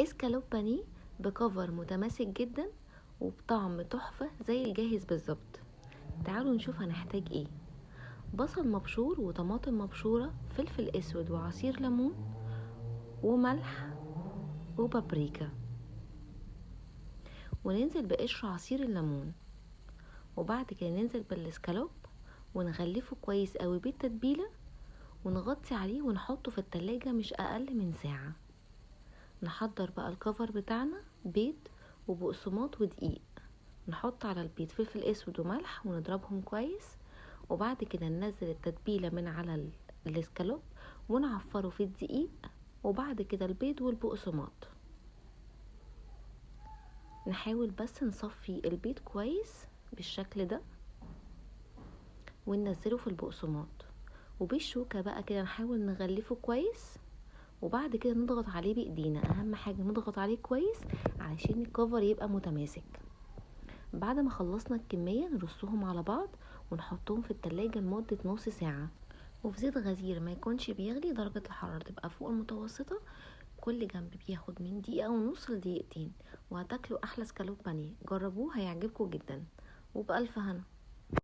اسكالوب بانيه ب cover متماسك جدا وبطعم تحفة زي الجاهز بالظبط. تعالوا نشوف هنحتاج ايه. بصل مبشور وطماطم مبشورة، فلفل اسود وعصير ليمون وملح وبابريكا، وننزل بقشر عصير الليمون، وبعد كده ننزل بالاسكالوب ونغلفه كويس قوي بالتتبيلة ونغطي عليه ونحطه في التلاجة مش اقل من ساعة. نحضر بقى الكفر بتاعنا، بيض وبقسماط ودقيق. نحط على البيض فلفل اسود وملح ونضربهم كويس، وبعد كده ننزل التتبيلة من على الاسكالوب ونعفره في الدقيق، وبعد كده البيض والبقسماط. نحاول بس نصفي البيض كويس بالشكل ده وننزله في البقسماط، وبالشوكة بقى كده نحاول نغلفه كويس، وبعد كده نضغط عليه بايدينا. اهم حاجة نضغط عليه كويس علشان الكفر يبقى متماسك. بعد ما خلصنا الكمية نرصهم على بعض ونحطهم في التلاجة لمدة نص ساعة، وفي زيت غزير ما يكونش بيغلي، درجة الحرارة تبقى فوق المتوسطة. كل جنب بياخد من دقيقة ونص لدقيقتين، وهتاكلوا احلى اسكالوب بانيه. جربوه هيعجبكم جدا، وبألف هنا.